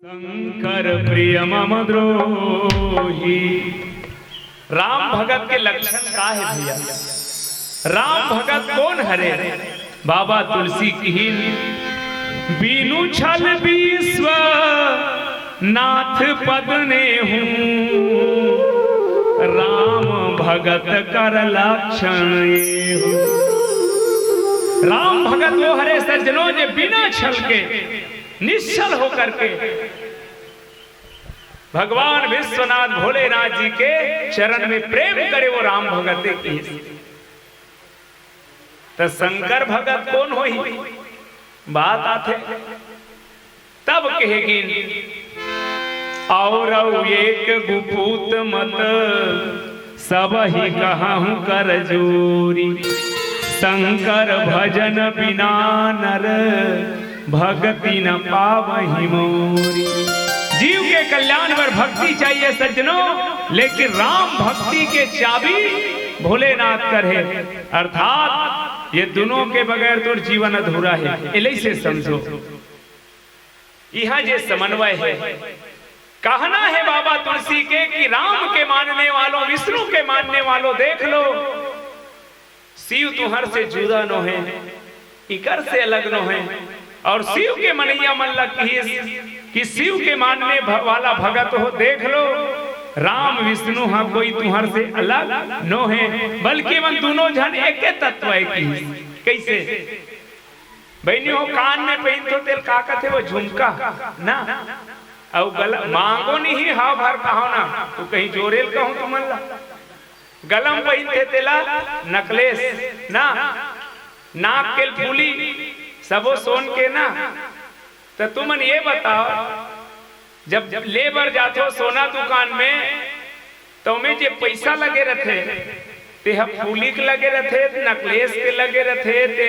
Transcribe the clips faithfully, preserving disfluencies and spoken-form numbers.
शंकर प्रिय मम द्रोही। राम भगत के लक्षण का हे भैया? राम भगत कोन हरे? बाबा तुलसी किहिन, बिनु छल विश्व नाथ पद नेहूं, राम भगत कर लक्षण एहू। राम भगत वो हरे सज्जनों, जे बिना छल के, निश्छल होकर के भगवान विश्वनाथ भोलेनाथ जी के चरण में प्रेम करे, वो राम भगत हे किहिस। त शंकर भगत कोन होही? बात आथे तब कहे गिन, और एक गुपूत मत सब ही कहूँ कर जोरी, शंकर भजन बिना नर भगति न पावहि मोरी। जीव के कल्याण बर भक्ति चाहिए सज्जनों, लेकिन राम भक्ति के चाबी भोलेनाथ कर हे, अर्थात ये दोनों के बगैर तोर जीवन अधूरा हे। एलइसे समझो, इहाँ जे समन्वय हे, कहना हे बाबा तुलसी के कि राम के मानने वालों, विष्णु के मानने वालों, देख लो, शिव तुहर से जुदा नोहे, इकर से अलग नोहे। और शिव के मनैया मन ला किहिस कि शिव के मानने भ-, वाला भगत हो, देख लो, राम विष्णु हा कोई तुहर से अलग नोहे, बल्कि मन दोनों झन एके तत्व हे किहिस। कइसे? बहिनी हो, कान में पहिनथो तेला का कथे वो? झुमका ना। अउ गला, मांगो नहीं, हाव भर कहो ना, तो कहीं जोरेल कहूँ तुमन ला। गला में पहिनथे तेला necklace ना, नाक के फूली, सबो सोन के ना। त तुमन ये बताओ, जब ले बर जाथो सोना दुकान में, त ओमे जे पइसा लगे रथे, ते ह फूली के लगे रथे, necklace के लगे रथे, ते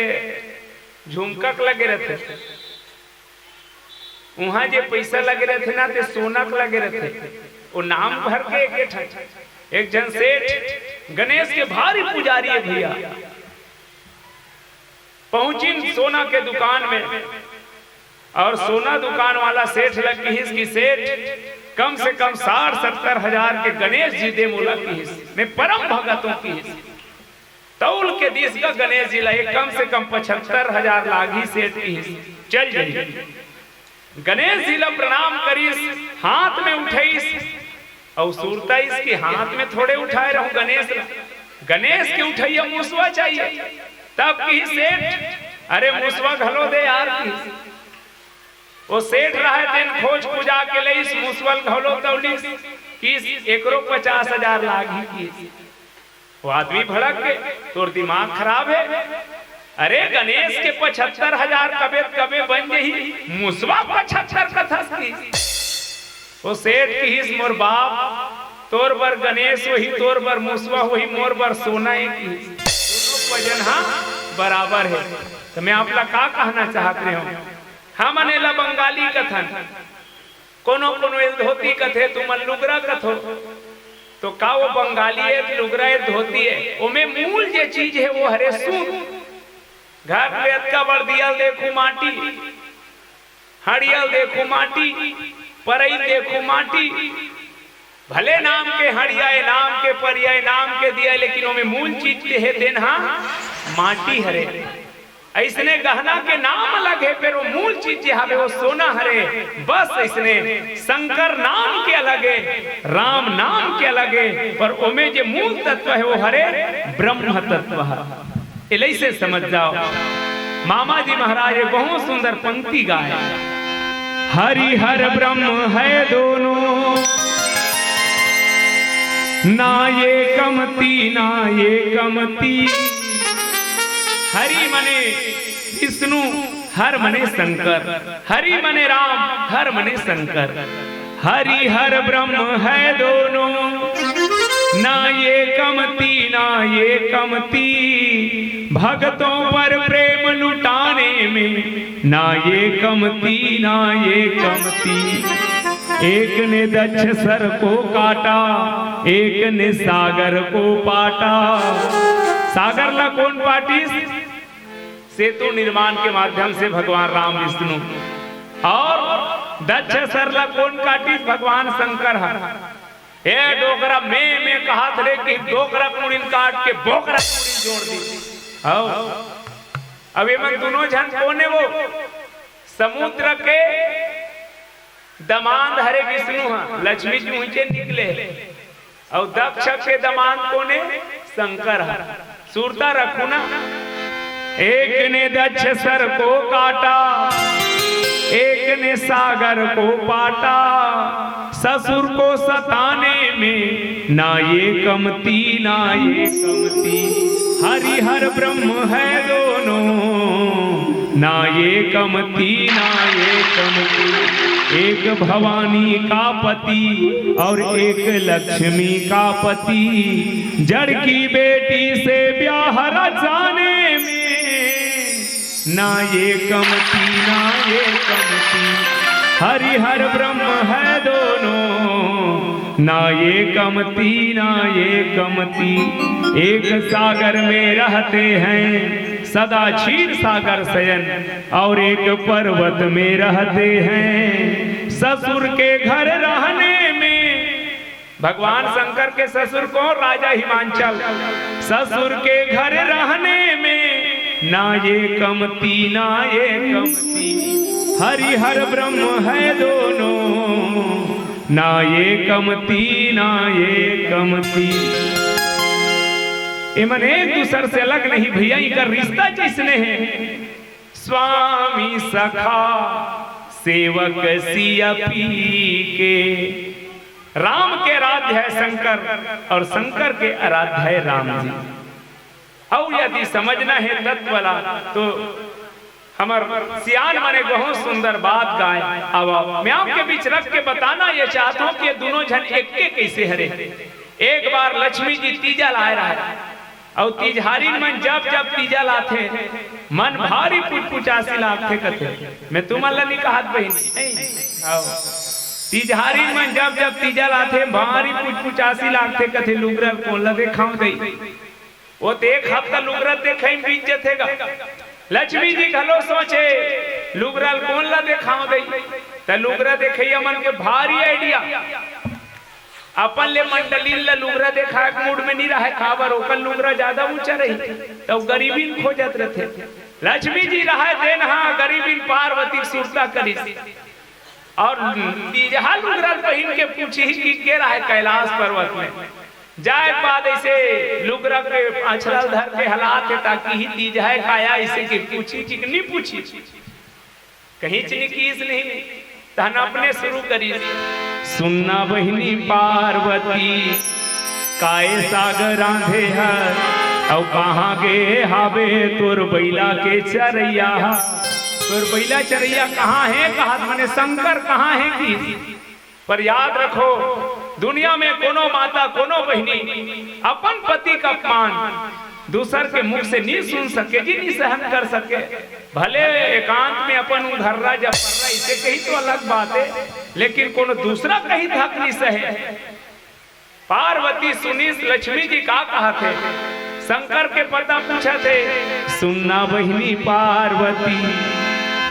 झुमका के लगे रथे। उहाँ जे पइसा लगे रथे ना, ते सोना के लगे रथे। वो नाम भर के एके ठन। एक झन सेठ गणेश के भारी पुजारी हे भैया, पहुंचिन सोना के दुकान में, और सोना दुकान वाला सेठ ला किहिस कि सेठ, कम से कम साठ सत्तर हजार के गणेश जी दे मोला किहिस, मैं परम भगत हों किहिस। तौल के दिस गा गणेश जी ला, ये कम से कम पचहत्तर हजार लागही सेठ किहिस, चल जाही। गणेश जी ला प्रणाम करिस, हाथ में उठाइस, अउ सुरताइस कि हाथ में थोड़े उठाए रहूं गणेश ला, गणेश के उठइया मुसवा चाहिए। तब किहिस सेठ, अरे मुसवा घलो दे यार, किहिस। वो सेठ रहय तेन खोज पुजा के लइस, मुसवा ल घलो तौलिस, किहिस एकरो पचास हजार लागही किहिस। वो आदमी भड़क गे, तोर दिमाग खराब हे? अरे गणेश के पचहत्तर हजार कबे कबे बन जाही, मुसवा पचहत्तर कथस किहिस। वो सेठ किहिस, मोर बाप, तोर बर गणेश होही, तोर बर मुसवा होही, मोर बर सोना हे किहिस। दोनों वजन हा बराबर हे। त मैं आप ला का कहना चाहत रहेंव, हमन एला बंगाली कथन, कोनो कोनो एला धोती कथे, तुमन लुगरा कथो। तो का वो बंगाली हे, लुगरा हे, धोती हे? ओमे मूल जे चीज हे वो हरे सूत। घर में अतका बड़ दिया ल देखू माटी, हड़िया ल देखू माटी, परई ल देखू माटी, भले नाम के हड़िया ए, नाम के परिया ए, नाम के दिया ए, लेकिन ओमे मूल चीज के हे तेन हा माटी हरे। अइसने गहना के नाम अलग हे, फेर वो मूल चीज जे हवे वो सोना हरे। बस अइसने शंकर नाम के अलग हे, राम नाम के अलग हे, पर ओमे जे मूल तत्व हे वो हरे ब्रह्म तत्व हे। एलइसे समझ जाओ, मामा जी महाराज एक बहुत सुंदर पंक्ति गाए, हरि हर ब्रह्म है दोनों, ना ये कमती ना ये कमती। हरि मने विष्णु, हर मने शंकर, हरि मने राम, हर मने शंकर। हरि हर ब्रह्म है दोनों, ना ये कमती ना ये कमती। भगतों पर प्रेम लुटाने में ना ये कमती ना ये कमती। एक ने दक्ष सर को काटा, एक ने सागर को पाटा। सागर ला कोन पाटिस? सेतु निर्माण के माध्यम से भगवान राम विष्णु। और दक्ष सर ला कोन काटिस? भगवान शंकर ह। ए डोकरा में, में कहत रे कि डोकरा कुड़िल काट के बोकरा कुड़िल जोड़ दी। हव। अब एमन दुनों झन कोन हे वो? समुद्र के दमांद हरे विष्णु ह, लक्ष्मी जी उहिंचे निकले। अउ दक्ष के दमांद कोन हे? शंकर ह। सुरता रखू ना। एक ने दक्ष सर को काटा, एक ने सागर को पाटा। ससुर को सताने में ना ये कमती, ना ये कमती। हरि हर ब्रह्म है दोनों, ना ये कमती, ना ये कमती। एक भवानी का पति और एक लक्ष्मी का पति। जड़ की बेटी से ब्याह रचाने में ना ये कमती, ना ये कमती। हरि हर ब्रह्म है दोनों, ना ये कमती, ना ये कमती। एक सागर में रहते हैं सदा क्षीर सागर शयन, और एक पर्वत में रहते हैं ससुर के घर रहने में। भगवान शंकर के ससुर कोन? राजा हिमांचल। ससुर के घर रहने में ना ये कमती, ना ये कमती। हरि हर ब्रह्म है दोनों, ना ये कमती, ना ये कमती। एमन एक दूसर से अलग नहीं भैया, इनका रिश्ता जैसने हे। स्वामी सखा सेवक सिय पी के। राम के आराध्य है शंकर और शंकर के आराध्य है राम जी। अउ यदि समझना हे तत्व ला तो हमर सियान मने बहुत सुंदर बात गाय। अब मैं आपके बीच रख के बताना ये चाहत हूँ कि ये दुनों झन एक के कैसे हरे। एक बार लक्ष्मी जी तीजा लाए रहे, अउ तीजहारिन मन जब जब तीजा लाथे, मन भारी पुचपुचासी लागथे कथे। मैं तुमन ला नहीं कहत बहिनी, नहीं। आओ। तीजहारिन मन जब जब तीजा लाथे, भारी पुचपुचासी लागथे कथे, लुगरा ल कोन ला देखाव दई। वो तो एक हफ्ता लुगरा देखे में बीत जथे गा। लक्ष्मी जी घलो सोचे, लुगरा ल कोन ला देखाव दई। त लुगरा देखइया मन के भारी idea। अपन ले मंडली ल लुगरा देखाए के मूड में नहीं रहे, काबर ओकर लुगरा ज्यादा ऊंचा रही, त गरीबी में खोजत रथे। लक्ष्मी जी रहे तेन हा गरीबी में पार्वती के सुरता करिस। अउ तीजहा लुगरा ल पहिन के पूछिस कि के रहे कैलाश पर्वत में। जाए के बाद ऐसे लुगरा के अछरा ल धर के हलात हे ताकि ही तीजहा काया ऐसे के पूछिस कि नहीं पूछिस। कहीं चीनी कीस नहीं। तहन अपने शुरू करिस। सुनना बहिनी पार्वती, काय साग रांधे हस, अउ कहाँ गे हावे तोर बइला के चरइया ह? तोर बइला चरइया कहाँ हे? कहत मने शंकर कहाँ हे कि? पर याद रखो, दुनिया में कोनो माता, कोनो बहिनी अपन पति का अपमान दूसर के मुख से नहीं सुन सके जी, नहीं सहन कर सके। भले एकांत में अपन उधर्रा जब पर्रा इसे कही तो अलग बात है, लेकिन कोनो दूसरा कही धक नहीं सहे। पार्वती सुनिस लक्ष्मी जी का कहत हे, शंकर के पता पूछत हे। सुनना बहिनी पार्वती,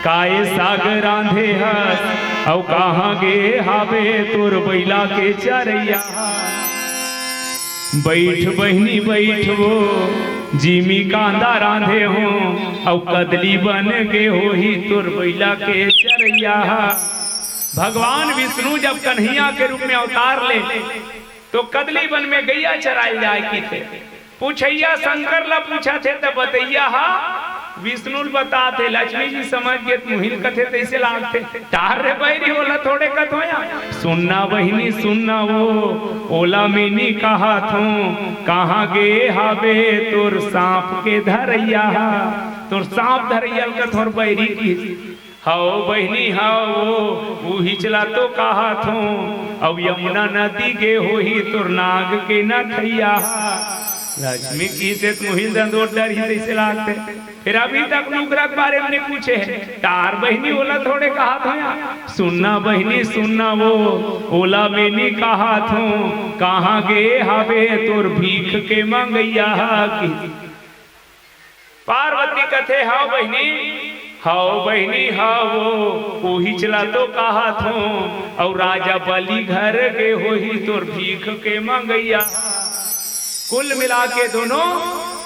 काय साग रांधे हस, अउ कहाँ गे हावे तोर बइला के चरइया? बइठ बहिनी बइठ वो, जिमी कांदा रांधे हों, अउ कदली बन गे होही तोर बइला के चरइया। भगवान विष्णु जब कन्हैया के रूप में अवतार ले, तो कदली बन में गइया चराए ल जाए किथे। पूछइया शंकर ला पूछत हे त बतइया हा विष्णु ल बतात हे। लक्ष्मी जी समझ गे त मुहिल कथे तइसे लागथे। टार रे बैरी, ओला थोड़े कथों या। सुनना बहिनी सुनना वो, ओला मैं नी कहत हों, कहाँ गे हावे तोर सांप के धरइया हा? तोर सांप धरइया ल कथों बैरी की। हव बहिनी हव, उहिच ला तो कहत हों, अउ यमुना नदी गे होही तोर नाग के नथइया। लक्ष्मी किसे त मुहिल दंदोर डरही तइसे लागथे। फिर अभी तक लुगरा के बारे में नहीं पूछे हे। टार बहिनी ओला थोड़े कहत हों या। सुनना बहिनी सुनना वो, ओला मैं नी कहत हों, कहाँ गे हावे तोर भीख के मंगइया कि? पार्वती कथे, हव बहिनी, हव बहिनी हव, उहीच ला तो कहत हों। अउ राजा बलि घर गे होही तोर भीख के मंगइया। कुल मिला के दोनों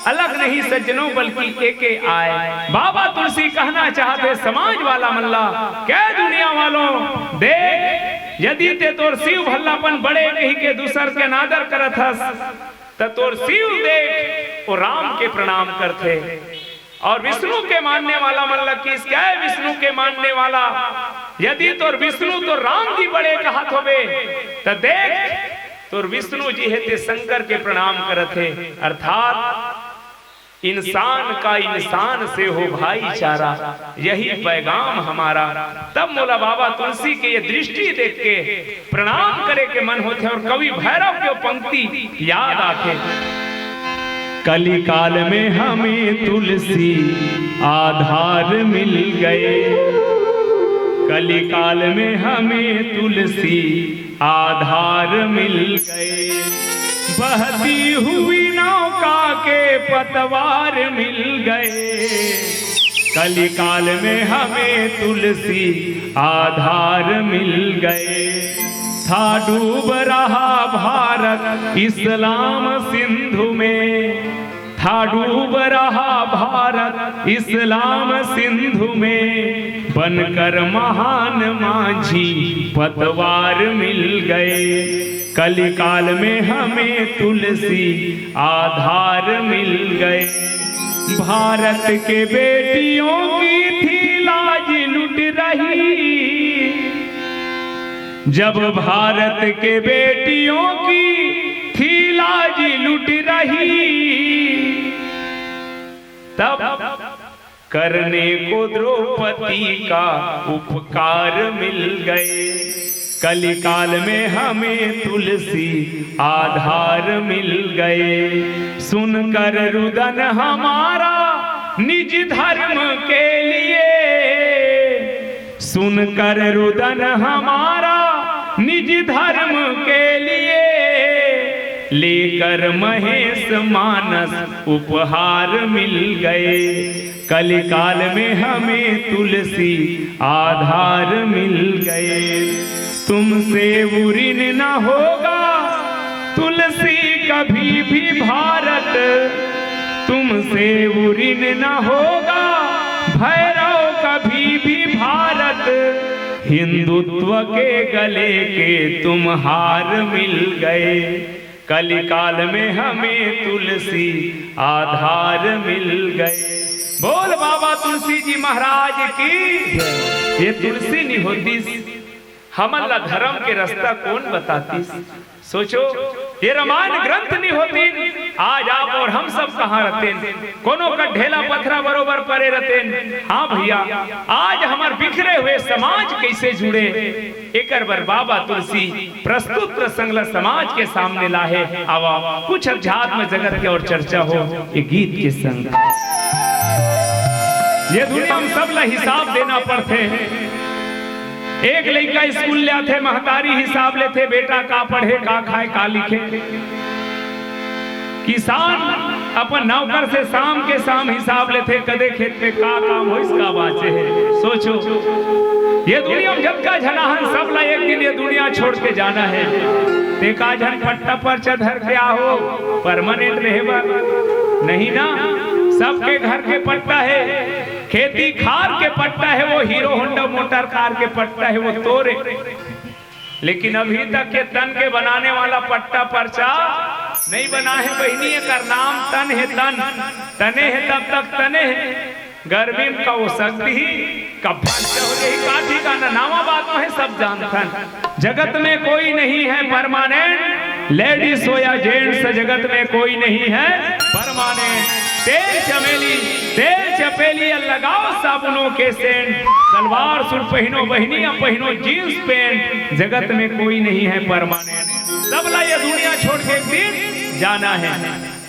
अलग नहीं सज्जनों, बल्कि एके आय। बाबा तुलसी कहना चाहत हे समाज वाला मन ला, के दुनिया वालों, देख, यदि ते तोर शिव भल्लापन बड़े कहि के दूसर के अनादर करत हस, त तोर शिव देख, वो राम के प्रणाम करथे। और विष्णु के मानने वाला मन ला किस क्या है? विष्णु के मानने वाला, यदि तोर विष्णु तोर राम जी बड़े कहत होबे, त देख, तोर विष्णु जी हे ते शंकर के प्रणाम करत हे। अर्थात इंसान का इंसान से हो भाईचारा, यही पैगाम हमारा। तब मोला बाबा तुलसी के ये दृष्टि देख के प्रणाम करे के मन होथे और कवि भैरव के पंक्ति याद आथे। कलिकाल में हमें तुलसी आधार मिल गए, कलिकाल में हमें तुलसी आधार मिल गए, बहती हुई नौका के पतवार मिल गए। कलिकाल में हमें तुलसी आधार मिल गए। था डूब रहा भारत इस्लाम सिंधु में, था डूब रहा भारत इस्लाम सिंधु में, बनकर महान मांझी पतवार मिल गए। कलिकाल में हमें तुलसी आधार मिल गए। भारत के बेटियों की थी लाज लुट रही, जब भारत के बेटियों की थी लाज लुट रही, तब करने को द्रौपदी का उपकार मिल गए। कलिकाल में हमें तुलसी आधार मिल गए। सुनकर रुदन हमारा निज धर्म के लिए, सुनकर रुदन हमारा निज धर्म के लिए, लेकर महेश मानस उपहार मिल गए। कलिकाल में हमें तुलसी आधार मिल गए। तुमसे उरिन न होगा तुलसी कभी भी भारत, तुमसे उरिन न होगा भैरव कभी भी भारत। हिंदुत्व के गले के तुम हार मिल गए। कलिकाल में हमें तुलसी आधार मिल गए। बोल बाबा तुलसी जी महाराज की। ये तुलसी नहीं होतीस, हमन ला धर्म के रास्ता कौन बतातीस? सोचो, ये रामायण ग्रंथ नहीं होतीन, आज आप और हम सब कहाँ रहतेन? कोनो का ढेला पथरा बरोबर परे रहतेन। हाँ भैया, आज हमर बिखरे हुए समाज कैसे जुड़े, एकर बर बाबा तुलसी प्रस्तुत प्रसंग ला समाज के सामने लाहे। आवा, कुछ अध्यात्म जगत के और चर्चा हो ये गीत के संग। ये दुनिया में सब ला हिसाब देना पड़थे। एक लइका स्कूल ले आथे, महतारी हिसाब लेथे, बेटा का पढ़े, का खाए, का लिखे। किसान अपन नौकर से शाम के शाम हिसाब लेथे, कदे खेत में का काम होइस, का बाचे हे। सोचो, ये दुनिया में जतका झना हन, सब ला एक दिन ये दुनिया छोड़ के जाना हे। ते का झन पट्टा पर्चा धर के आहो परमानेंट रहे बर? नहीं ना, सबके घर के पट्टा हे, खेती खार के पट्टा हे, वो हीरो होंडा मोटर कार के पट्टा हे, वो तोरे। लेकिन अभी तक के तन के बनाने वाला पट्टा पर्चा नहीं बना हे बहिनी, एकर नाम तन हे तन, तने हे तब तक तने हे। गर्मी में का हो सकती ही, कब भर से हो जाही, का ठिकाना, नावा बात में हे, सब जानथन। जगत में कोई नहीं है परमानेंट, लेडीज हो या जेंट्स, जगत में कोई नहीं है परमानेंट। तेल चमेली, तेल चपेली, या लगाओ साबुनों के सेंट, सलवार सूट पहनो बहिनी, या पहनो जींस पैंट, जगत में कोई नहीं है परमानेंट। सब ला ये दुनिया छोड़ के एक दिन जाना है।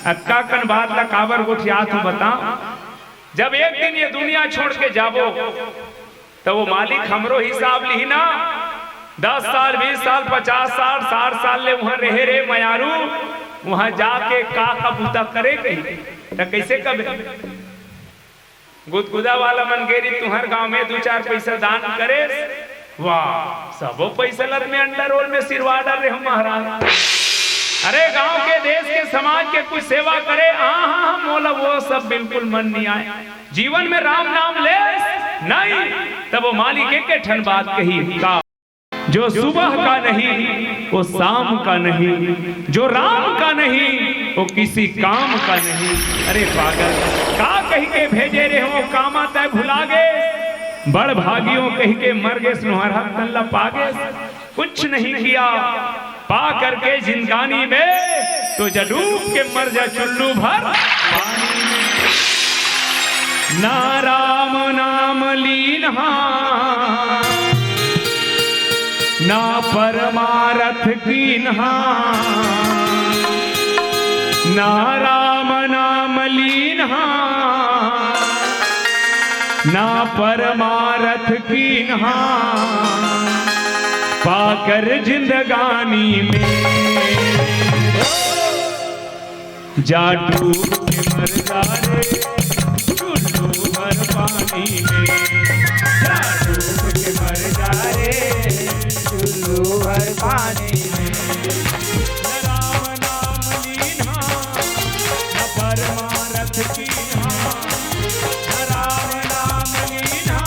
अक्का कन बात ला काबर गोठियात हूँ बता, जब एक दिन ये दुनिया छोड़ के जाबो, त वो मालिक हमरो हिसाब लिही ना। दस साल, बीस साल, पचास साल, साठ साल ले उहाँ रहे रे मयारू, उहाँ जाके का का बूता करे कही, त कैसे कबे? गुदगुदा वाला मन गे रहिस तुंहर गांव में, दू चार पैसा दान करे, वाह, सबो पैसा लद में अंडा रोल में सिरवा डारे हो महाराज। अरे, गांव के, देश के, समाज के कुछ सेवा करे, आहा, मोला वो सब बिल्कुल मन नहीं आय। जीवन में राम नाम ले नहीं, तब वो मालिक एक ठन बात कही का, जो सुबह का नहीं, वो शाम का नहीं, जो राम का नहीं, वो किसी काम का नहीं। अरे पागल, का कही के भेजे रहे हो, कामा तय भुला गे। बड़ भागियों कही के मर गे, सुनहरा तन ला पा गे। कुछ नहीं किया, पा करके जिंदगानी में, तो जा डूब के मर जा चुल्लू भर पानी में। ना राम नाम लीन्हा, ना परमारथ कीन्हा, ना राम नाम लीन्हा, ना परमारथ कीन्हा, पाकर जिंदगानी में। जा डूब के मर जा रे, चुल्लू भर पानी में। जा डूब के मर जा रे, चुल्लू भर पानी में। न राम नाम लीन्हा, न परमारथ कीन्हा। न राम नाम लीन्हा,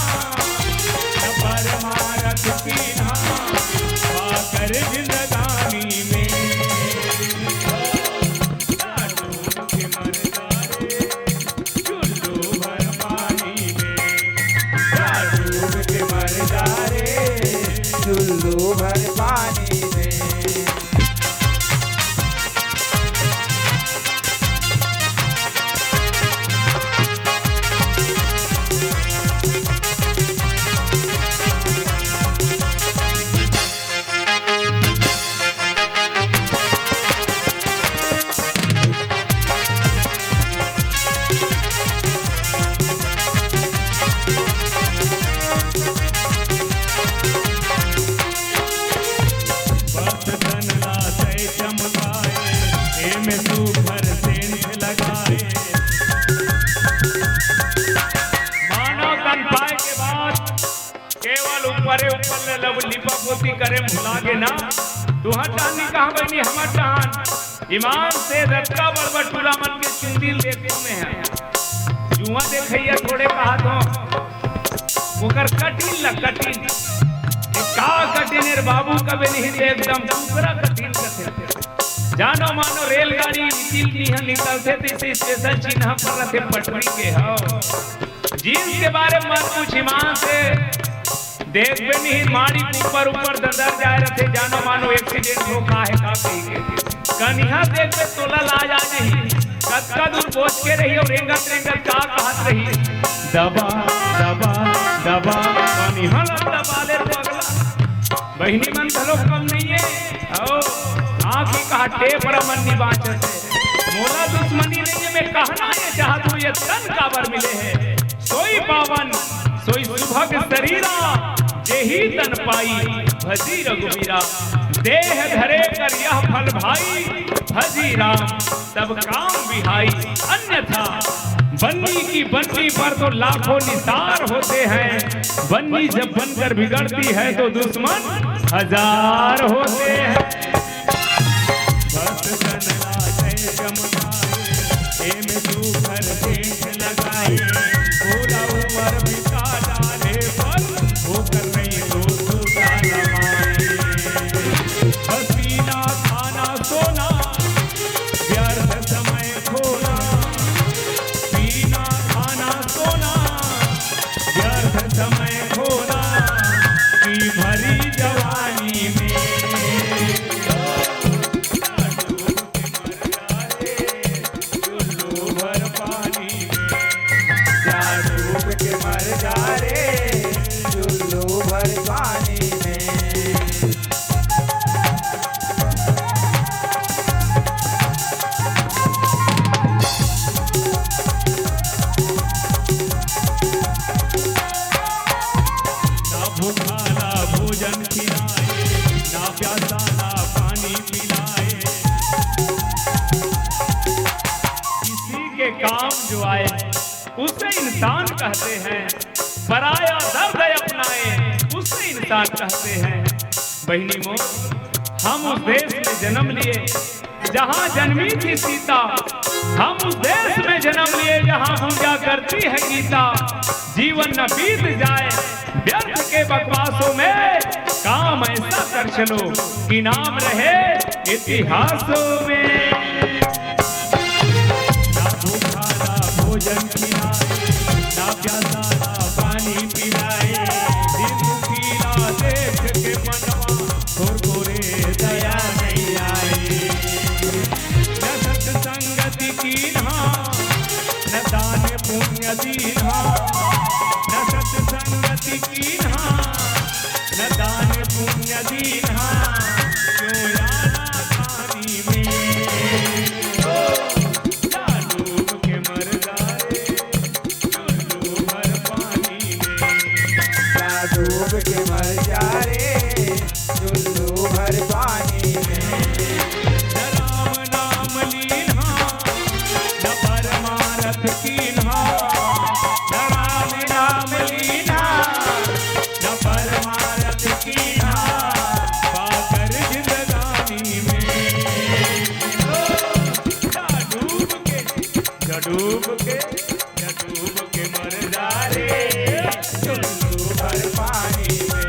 न परमारथ कीन्हा। पाकर जिंदगानी में। जा डूब के मर जा रे, चुल्लू भर पानी में। जा डूब के मर जा रे, चुल्लू भर पानी में। बस तन ला तय चमकाए, एमे सुघर सेंध लगाए। मानव तन पाए के बाद केवल ऊपरे ऊपर ले लब लिपा पोती करे भुला गे ना। तुहर डाहन नहीं कहा बहिनी, हमर डाहन। ईमान से रतका बड़ बड़ टूरा मन के चुंदी ल देखो में है। जुआ देखइया थोड़े कहा थो, ओकर कटिन ला कटिन। ए, का कटिन रे बाबू कबे नहीं दे, एकदम दूसरा कटिन कथे। जानो मानो रेलगाड़ी निकल निहा निकलथे, तइसे स्टेशन चिन्हा पर रथे पटरी के हो। जींस के बारे में मत पूछ, ईमान से देखबे नहीं, माड़ी के ऊपर ऊपर दंदर जाए रथे, जानो मानो एक्सीडेंट हो का है का कही के। कनिहा देखबे तोला लाज आ जाही, कतका दूर बोच के रही और रेंगत रेंगत का कहत रही, दबा दबा दबा, कनिहा ला दबा ले रे पगला। बहिनी मन घलो कम नहीं है, आओ, आँखी कहा टेप रमन निबाचत है। मोला दुश्मनी नहीं है, मैं कहना ये चाहत हूँ, ये तन काबर मिले है। सोई पावन सोई सुभग शरीरा, जेहि तन पाई भजी रघुबीरा। देह धरे कर यह फल भाई भजी राम, तब काम विहाई। अन्यथा बन्नी की बन्नी पर तो लाखों निसार होते हैं, बन्नी जब बनकर बिगड़ती है तो दुश्मन हजार होते हैं। भक्त तन ला तय चमकाए, एमे सुघर सेंध लगाए। पूरा उमर बिता डाले पर, ओकर नहीं तो सुधा नवाए। पसीना खाना सोना, व्यर्थ समय खोना। पीना खाना सोना, व्यर्थ समय खोना। की भरी जवानी में। चुल्लू भर पानी में, जा डूब के मर जा रे, चुल्लू भर पानी में। ना भूखाला भोजन खिलाए, ना प्यासाला पानी पिलाए। किसी के काम जो आए, उसे इंसान कहते हैं। पराया दर्द अपनाए, उसे इंसान कहते हैं। बहिनी मोर, हम उस देश में जन्म लिए, जहां जन्मी थी सीता। हम उस देश में जन्म लिए, जहां पूजा करती है गीता। जीवन न बीत जाए व्यर्थ के बकवासों में, काम ऐसा कर चलो कि नाम रहे इतिहासों में। ना भूखा ना भोजन खिलाए, ना प्यासा ना पानी पिलाए। दिन दुखीला देख के मनवा थोरको रे दया नहीं आए। न सत्संगति कीन्हा, न दान पुण्य दीन्हा, न सत्संगति कीन्हा, न दान पुण्य दीन्हा। क्यों आना पानी में, ओ, जा डूब के मर जा रे, चुल्लू भर पानी में। जा डूब के मर जा रे, चुल्लू भर पानी में। न राम नाम लीन्हा, न परमारथ कीन्हा। न राम नाम लीन्हा, न परमारथ कीन्हा। पाकर जिंदगानी में, ओ, जा डूब के, जा डूब के, जा डूब के मर जा रे, चुल्लू भर पानी में।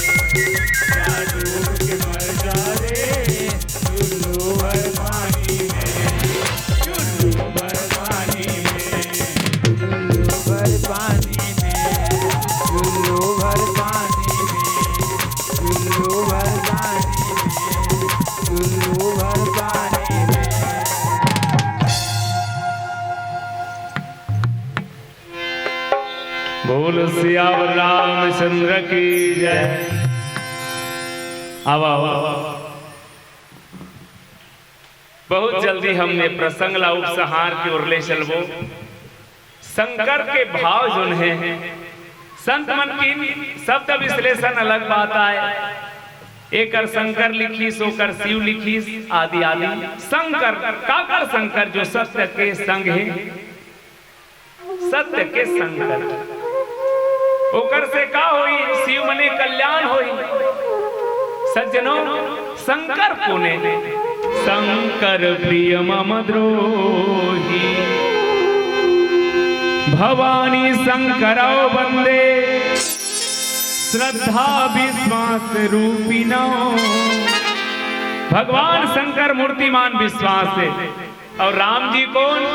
जा डूब के मर जा रे, चुल्लू भर पानी में। चुल्लू भर पानी में। चुल्लू भर पानी में। चुल्लू भर पानी में। चुल्लू भर पानी में। चुल्लू भर पानी में। बोल सियावर रामचंद्र की जय। आवा, आवा, आवा। बहुत जल्दी हमने प्रसंग ला उपसंहार के ओर ले चलबो। शंकर के भाव जोन हे, संत मन की शब्द विश्लेषण अलग बात आय। एकर शंकर लिखिस, ओकर शिव लिखिस, आदि आदि। शंकर, काकर शंकर जो सत्य के संग हे, सत्य के शंकर। ओकर से का होई? शिव मने कल्याण होई। सज्जनों, शंकर कोने? शंकर प्रिय मम द्रोही, भवानी शंकरौ वंदे, श्रद्धा विश्वास रूपिणौ। भगवान शंकर मूर्तिमान विश्वास हे। और राम जी कौन?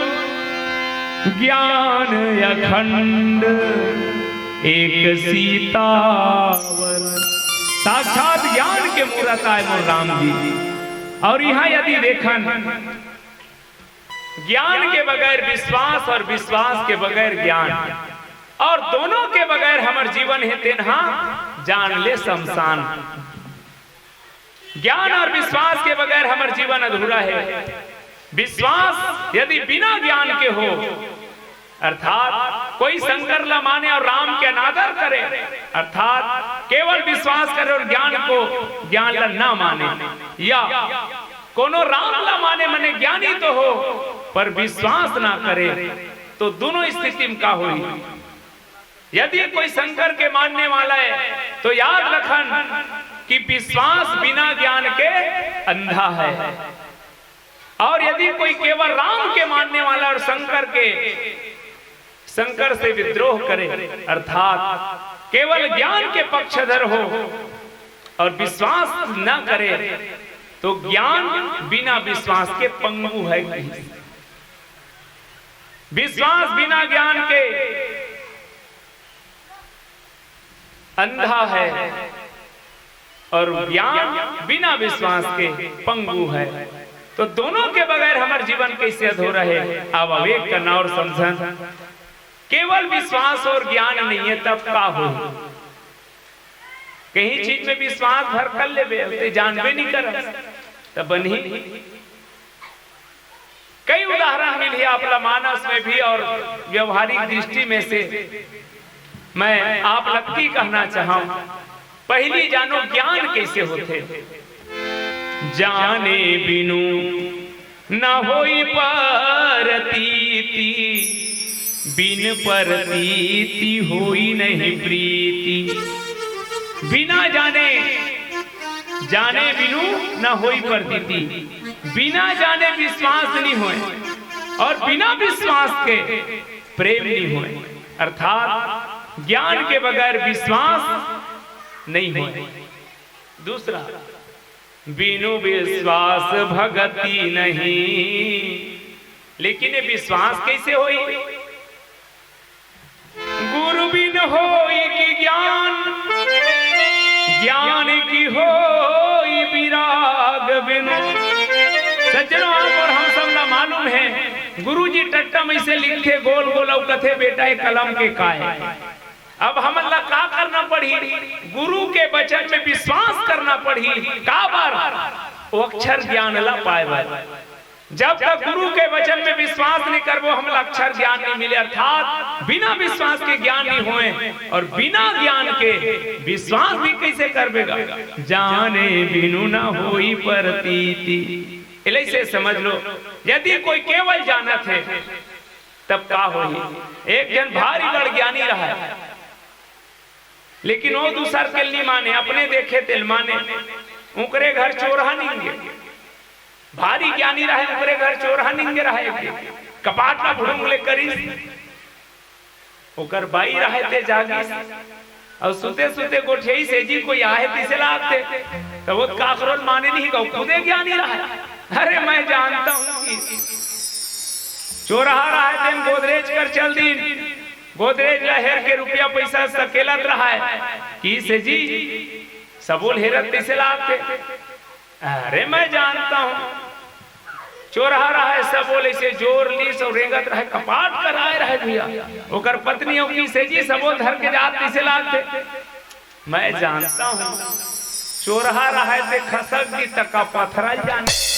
ज्ञान अखंड एक सीतावर। साक्षात ज्ञान के मूरत आय मोर राम जी। और इहाँ यदि देखन, ज्ञान के बगैर विश्वास और विश्वास के बगैर ज्ञान, और दोनों के बगैर हमर जीवन हे तेन हा जान ले शमशान। ज्ञान और विश्वास के बगैर हमर जीवन अधूरा हे। विश्वास यदि बिना ज्ञान के हो, अर्थात कोई शंकर ला माने और राम के अनादर करे, अर्थात केवल विश्वास करे और ज्ञान को, ज्ञान ला ना माने, या कोनो राम ला माने, मने ज्ञानी तो हो पर विश्वास ना करे, तो दोनों स्थिति में का होई? यदि कोई शंकर के मानने वाला है, तो याद रखन कि विश्वास बिना ज्ञान के अंधा है। और यदि कोई केवल राम के मानने वाला और शंकर के, शंकर से विद्रोह करे, अर्थात केवल ज्ञान के पक्षधर हो और विश्वास न करे, तो ज्ञान बिना विश्वास के पंगु है। विश्वास बिना ज्ञान के अंधा है और ज्ञान बिना विश्वास के पंगु है। तो दोनों के बगैर हमर जीवन कैसे अधूरा है? अब विवेक करना और समझन। केवल विश्वास और ज्ञान नहीं है, तब का हो? कहीं चीज में विश्वास भर कर लेबे, ते जानबे नहीं कर, तब बनही। कई उदाहरण मिलही आप ला मानस में भी और व्यवहारिक दृष्टि में से। मैं आप लग की कहना चाहूं, पहली जानो ज्ञान कैसे होथे। जाने बिनु न होई परतीति, बिन परतीति होई नहीं प्रीति। बिना जाने, जाने बिनु न होई परतीति। बिना जाने विश्वास नहीं होय और बिना विश्वास के प्रेम नहीं होय। अर्थात ज्ञान के बगैर विश्वास नहीं होय। दूसरा, बिनु विश्वास भगति नहीं। लेकिन ये विश्वास कैसे होई? गुरु बिन होई कि ज्ञान, ज्ञान की होई विराग बिनु। सज्जनों, आप और हम सब ला मालूम है, गुरु जी टट्टा में से लिखथे गोल गोल अउ कथे, "बेटा, ये कलम के काय?" अब हमन ला का करना पड़ही? गुरु के वचन में विश्वास करना पड़ही। काबर? वो अक्षर ज्ञान ला पाए बर। जब तक गुरु के वचन में विश्वास नहीं करबो, हमला अक्षर ज्ञान नहीं मिले। अर्थात बिना विश्वास के ज्ञान नहीं होए और बिना ज्ञान के विश्वास भी कैसे करबेगा? जाने बिनु न होई परतीति। एला ऐसे समझ लो, यदि कोई केवल जानत है, तब का होही? एक जन भारी बड़ ज्ञानी रहा, लेकिन वो दूसर के नहीं माने, अपने देखे तेल माने। उकरे घर चोरहा निंगे, भारी ज्ञानी रहे, उकरे घर चोरहा निंगे रहे। कपाट ला भुड़ुंग ले करिस, ओकर बाई रहे ते जागिस, अउ सुते सुते गोठियाई से जी कोई आहे तिसे लागते, त वो काकरोल माने नहीं गौ, खुदे ज्ञानी रहे। अरे, मैं जानता हूँ कि चोरहा रहे तेन गोदरेज कर चल दिन, गोदरेज ला हेर के रुपया पैसा सकेलत रहे कि से जी सबोल हेरत तिसे लागते। अरे, मैं जानता हूँ, चोरहा रहे, सबोल ऐसे जोर लीस अउ रेंगत रहे, कपाट कराए रहे भैया। ओकर पत्नी अउ की से जी सबोल धर के जात तिसे लागते। मैं जानता हूँ, चोरहा रहे ते खसक दी तका पथरल जाने।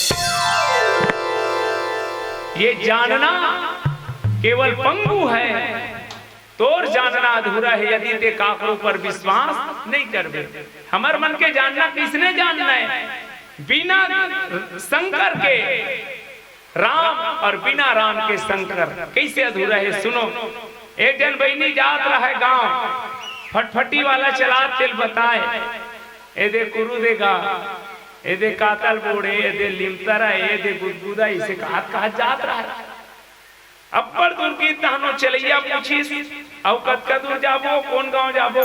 ये जानना केवल पंगु है, तोर जानना अधूरा है, यदि ते काकरो पर विश्वास नहीं करबे। हमर मन के जानना किसने जानना है? बिना शंकर के राम और बिना राम के शंकर कैसे अधूरा है? सुनो, एक जन बहिनी जात रहे गांव, फटफटी वाला चलात तेल बताए, ए दे कुरु दे गा, ए दे कातल बोड़े, ए दे लिमतरा, ए दे गुदगुदा, इसे कहत कहत जात रहे। अब्बड़ दूर गिस तहनो चलइया पूछिस, "अउ कतका दूर जाबो, कोन गांव जाबो?"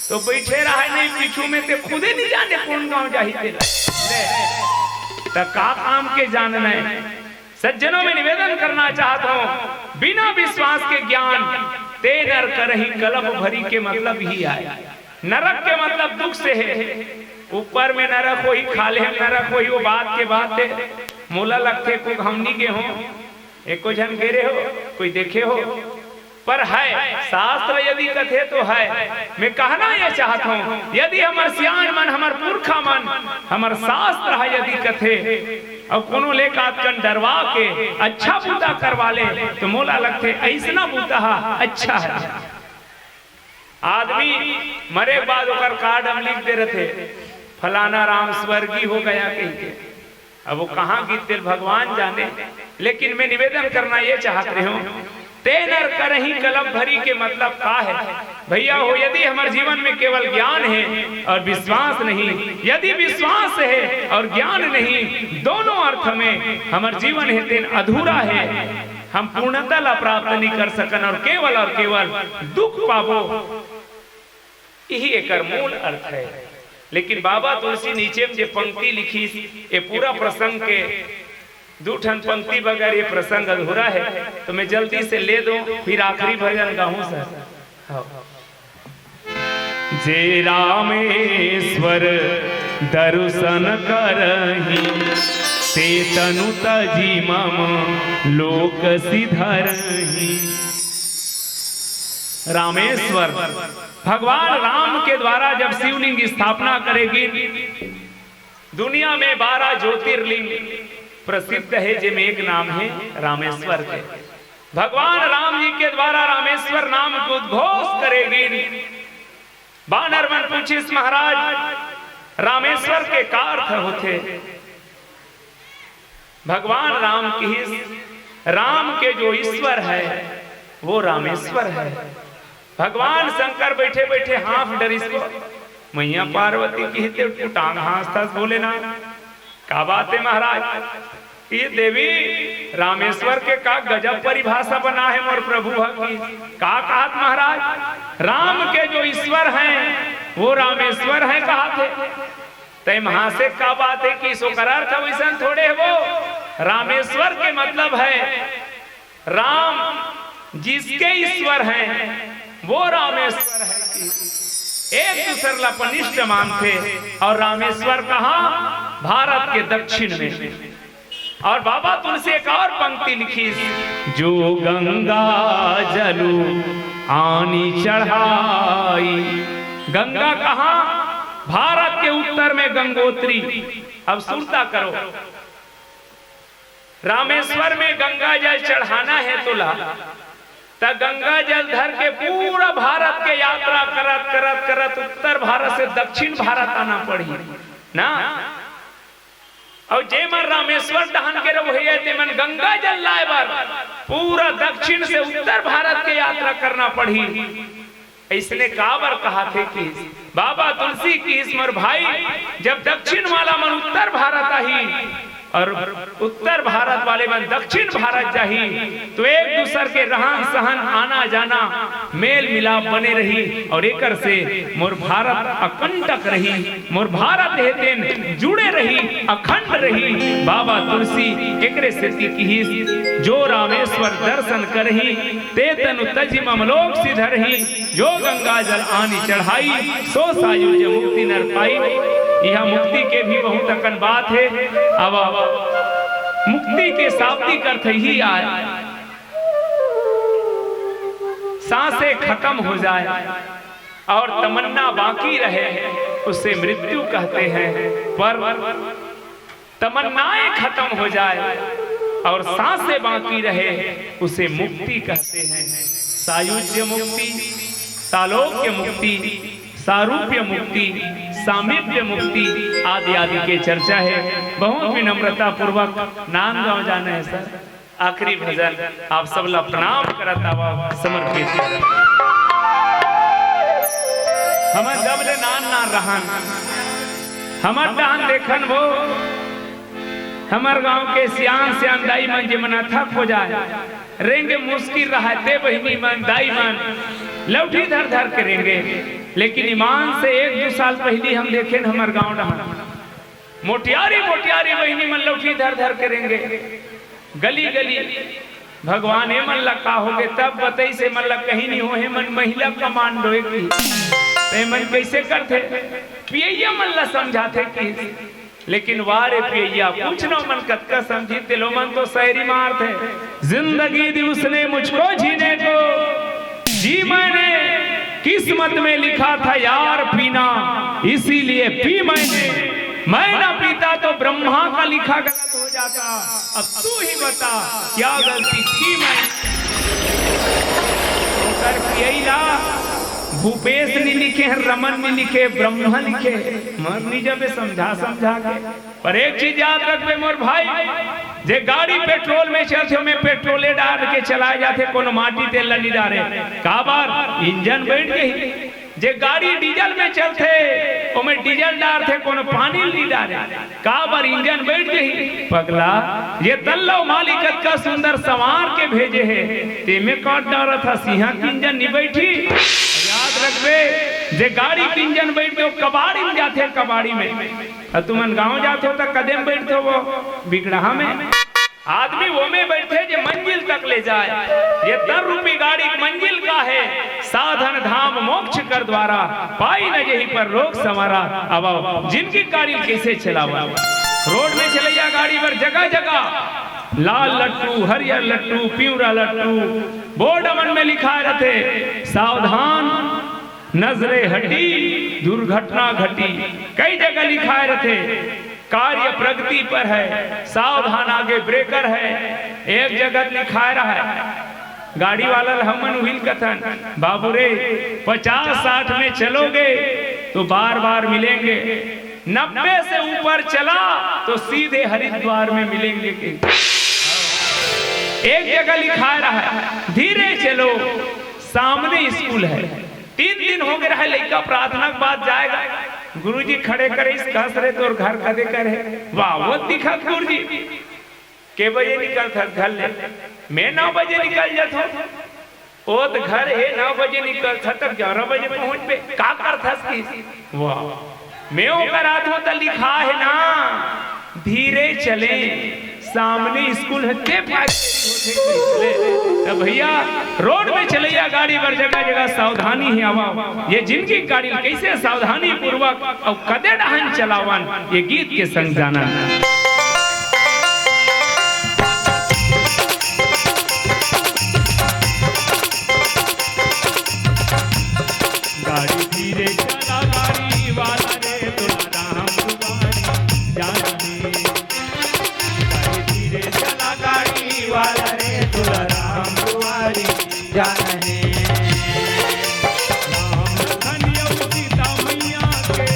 तो बइठे रहे नहीं, पीछू में ते खुदे नहीं जाने कोन गांव जाही तेला। ले, त का काम के जानना है? सज्जनों, में निवेदन करना चाहत हूँ, बिना विश्वास के ज्ञान ते नर करही कलप भरी के मतलब ही आय। नरक के मतलब दुख से है। ऊपर में नरक होही, खाल्हे में नरक होही, वो बात के बात है। मोला लगथे कुछ हमनी के हो, एको झन गे रहे हो, कोई देखे हो, पर है, शास्त्र यदि कथे तो है। मैं कहना ये चाहत हूँ, यदि हमर सियान मन, हमर पुरखा मन, हमर शास्त्र है यदि कथे, अउ कोनो लेकात कन डरवा के अच्छा बूता करवा ले, तो मोला लगथे अइसना बूता हा अच्छा है। आदमी मरे के बाद ओकर कार्ड म लिख दे रथे, "फलाना राम स्वर्गी हो गया" कहिके। अब वो कहाँ गिस तेल भगवान जाने, लेकिन मैं निवेदन करना ये चाहत रहे हूँ, ते नर करही कलप भरी के मतलब का है? भैया हो, यदि हमर जीवन में केवल ज्ञान है और विश्वास नहीं, यदि विश्वास है और ज्ञान नहीं, दोनों अर्थ में हमर जीवन है तेन अधूरा है। हम पूर्णता ला प्राप्त नहीं कर सकन और केवल और केवल दुख पाबो। यही एकर मूल अर्थ है। लेकिन बाबा तुलसी नीचे में जे पंक्ति लिखिस, ये पूरा प्रसंग के दू ठन पंक्ति बगैर ये प्रसंग अधूरा है, तो मैं जल्दी से ले दूं, फिर आखिरी भजन गाऊं सर। हाँ। जे रामेश्वर दर्शन करही, ते तनु तजी मम लोक सिधरही। रामेश्वर, भगवान राम के द्वारा जब शिवलिंग स्थापना करे गिस, दुनिया में बारह ज्योतिर्लिंग प्रसिद्ध है, जेमे एक नाम है रामेश्वर के। भगवान राम जी के द्वारा रामेश्वर नाम के उद्घोष करे गिस। बानर मन पूछिस, "महाराज, रामेश्वर के का अर्थ होथे?" भगवान राम किहिस, "राम के जो ईश्वर है, वो रामेश्वर है। भगवान शंकर बैठे बैठे हाँफ डरिस वो। मैया पार्वती किहिस, "ते टांग हाँसथस भोलेनाथ, का बात है महाराज?" ये देवी, रामेश्वर के का गजब परिभाषा बना है मोर प्रभु ह कि का कहत महाराज, राम के जो ईश्वर हैं वो रामेश्वर हैं कहत हे। तैं हाँसे का बात है कि ओकर अर्थ वैसन थोड़े है वो। रामेश्वर के मतलब है राम जिसके ईश्वर हैं वो रामेश्वर है कि एक दूसर ला अपन इष्ट मानथे। और रामेश्वर कहाँ? भारत के दक्षिण में। और बाबा तुलसी एक और पंक्ति लिखिस, "जो गंगा जलु आनि चढ़ाई।" गंगा कहाँ? भारत के उत्तर में गंगोत्री। अब सुरता करो, रामेश्वर में गंगा जल चढ़ाना है तोला, त गंगा जल धर के पूरा भारत के यात्रा करत करत करत उत्तर भारत से दक्षिण भारत आना पड़ही ना। अउ जे मन रामेश्वर डहन के रहोइया हे, ते मन गंगा जल लाए बर पूरा दक्षिण से उत्तर भारत के यात्रा करना पड़ही। अइसने काबर कहाथे कि बाबा तुलसी किहिस, "मोर भाई, जब दक्षिण वाला मन उत्तर भारत आही और उत्तर भारत वाले मन दक्षिण भारत जाही, तो एक दूसर के रहन सहन, आना जाना, मेल मिलाप बने रही और एकर से मोर भारत अकंटक रही, मोर भारत हे तेन जुड़े रही, अखंड रही।" बाबा तुलसी एकरे सेती किहिस, "जो रामेश्वर दर्शन करही, ते तनु तजि मम लोक सिधरही, जो गंगा जल आनि चढ़ाई, सो सायुज्य मुक्ति नर पाई।" इहाँ मुक्ति के भी बहुत अकन बात हे। अब मुक्ति के शाब्दिक अर्थ ही आय, सांसें खत्म हो जाए और तमन्ना बाकी रहे, उसे मृत्यु कहते हैं। पर तमन्नाएं खत्म हो जाए और सांसें बाकी रहे, उसे मुक्ति कहते हैं। सायुज्य मुक्ति, सालोक्य मुक्ति, सारूप्य मुक्ति, सामीप्य मुक्ति आदि आदि के चर्चा है। बहुत विनम्रता पूर्वक नांदगांव जाना है सर। आखिरी भजन आप सब ला प्रणाम करत आवा, समर्पित करत। हमन जब ले नान नान रहन, हमर डहन देखन वो, हमर गांव के सियान सियान दाई मन जे मन अथक हो जाए, रेंगे मुश्किल रहते बहिनी मन, दाई मन लौठी धर धर के रेंगे। लेकिन ईमान से एक दू साल पहिली हम देखेन हमर गांव डहन मोटियारी मोटियारी बहिनी मन लौठी धर धर के रेंगे। गली गली भगवान ए मन ला का होगे, तब बतइस ए मन ला कहीं नहीं होहे, मन महिला कमांडो ए की। ते मन कैसे करथे? पियैया मन ला समझाथे कि, लेकिन वा रे पियैया, पूछ न मन कतका समझी, तेलो मन तो शायरी मारथे। जिंदगी दी उसने मुझको जीने को, जी मैंने, किस्मत में लिखा था यार पीना, इसीलिए पी मैंने। मैं ना पीता तो ब्रह्मा का लिखा गलत हो जाता। अब तू ही बता, क्या गलती की मैंने? ओकर पियैला भूपेश नी लिखे हैं, रमन नी लिखे, ब्रह्मा लिखे। मर नी जाबे समझा समझा के। पर एक चीज याद रखबे मोर भाई, जे गाड़ी पेट्रोल में चलथे, ओमे पेट्रोले डार के चलाए जाथे, कोनो माटी तेल ला नी डारे। काबर? इंजन बैठ गई। जे गाड़ी डीजल में चलथे, ओमे डीजल डारथे, कोनो पानी नी डारे। काबर? इंजन बैठ गई। पगला, ये तल्लो मालिक अतका सुंदर संवार के भेजे हे, तेमे काट डारत हस, इहाँ के इंजन नी बैठी। याद रखबे, जे गाड़ी के इंजन बैठ के वो कबाड़ी में जाथे, कबाड़ी में। अउ तुमन गांव जाथो त कदे म बैठथो वो बिगड़हा में। आदमी वो में बैठथे जे मंजिल तक ले जाए। ये तन रूपी गाड़ी के मंजिल का है, साधन धाम मोक्ष कर द्वारा, पाई न यही पर रोग संवारा। अब आओ, जिनकी गाड़ी कैसे चलावा? रोड में चलैया गाड़ी बर जगह जगह लाल लट्टू, हरियर लट्टू, पिंवरा लट्टू, बोर्ड मन में लिखाए रथे, सावधान, नजरे हटी, दुर्घटना घटी। कई जगह लिखाए रथे, कार्य प्रगति पर है, सावधान आगे ब्रेकर है। एक जगह लिखाए रहा है, गाड़ी वाला ल हमन उहिल कथन, "बाबू रे, पचास साठ में चलोगे तो बार बार मिलेंगे, नब्बे से ऊपर चला तो सीधे हरिद्वार में मिलेंगे।" के एक जगह लिखाय रहय, "धीरे चलो, सामने स्कूल है।" तीन दिन हो गे रहय, लइका प्रार्थना के बाद जाय गा, गुरुजी खड़े करे, "इस कस रे, तोर घर कदे कर हे?" "वाह, वो दिखत गुरुजी।" "के बजे निकलथस घर ले?" "मैं नौ बजे निकल जाथों।" "ओ त घर हे, नौ बजे निकलथस, तब ग्यारह बजे पहुंचबे, का करथस?" कि, "वाह, मैं ओकर आथों त लिखा हे ना, धीरे चले, सामने स्कूल हे, ते पाए देरी होथे।" त भैया, रोड में चलइया गाड़ी बर जगह जगह सावधानी हे आवा। ये जिंदगी गाड़ी ल कइसे सावधानी पूर्वक अउ कदे डहन चलावन, ये गीत के संग जानन। गाड़ी धीरे चला गाड़ी वाला रे, तोला राम दुआरी जाना हे। गाड़ी धीरे चला गाड़ी वाला रे, तोला राम दुआरी जाना हे। राम लखन अउ सीता मैया के,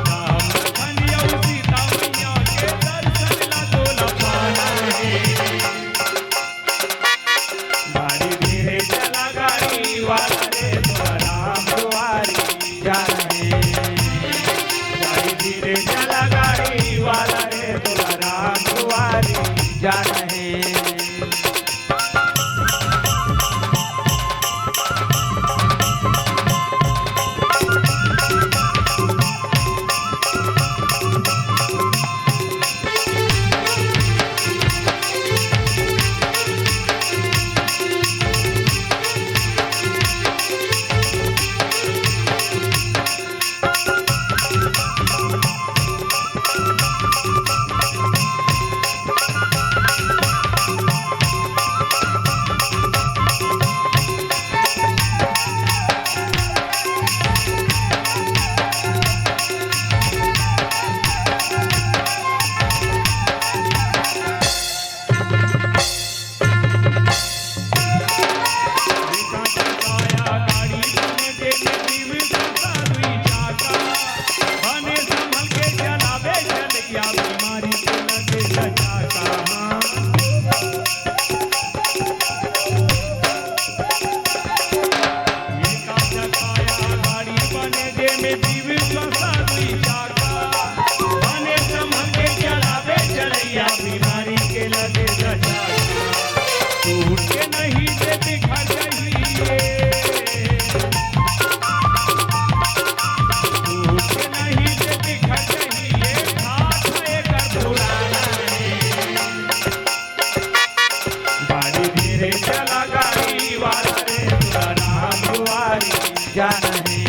राम लखन अउ सीता मैया के दर्शन ला तोला पाना हे। गाड़ी धीरे चला गाड़ी वाला रे, तोला राम दुआरी जाना हे। गाड़ी धीरे चला गाड़ी वाला रे, तोला राम दुआरी जाना हे। गाड़ी धीरे चला गाड़ी वाला रे, तोला राम दुआरी जाना हे।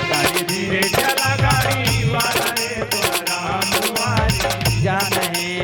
गाड़ी धीरे चला गाड़ी वाला रे, तोला राम दुआरी जाना हे।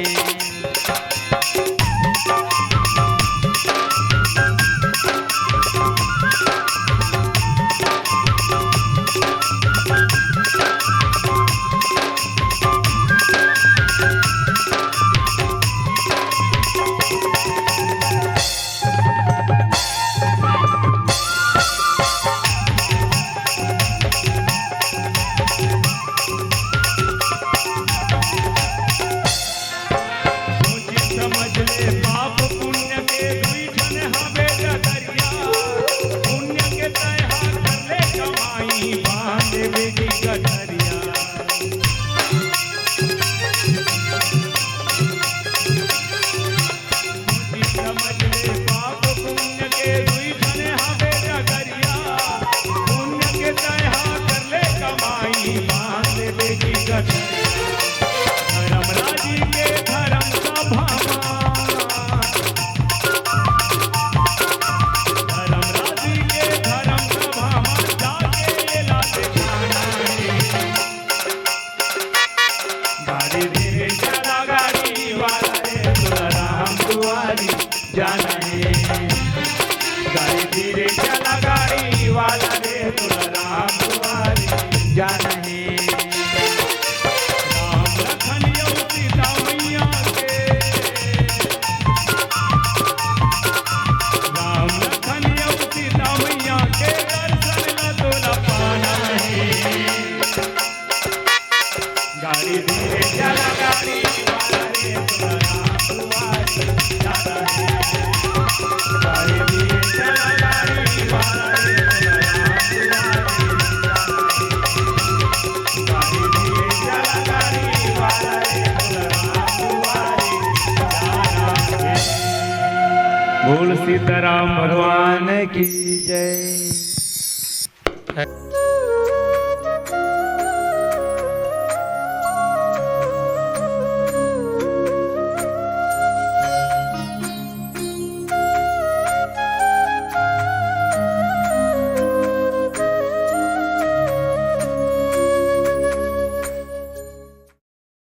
बोल सीताराम भगवान की जय।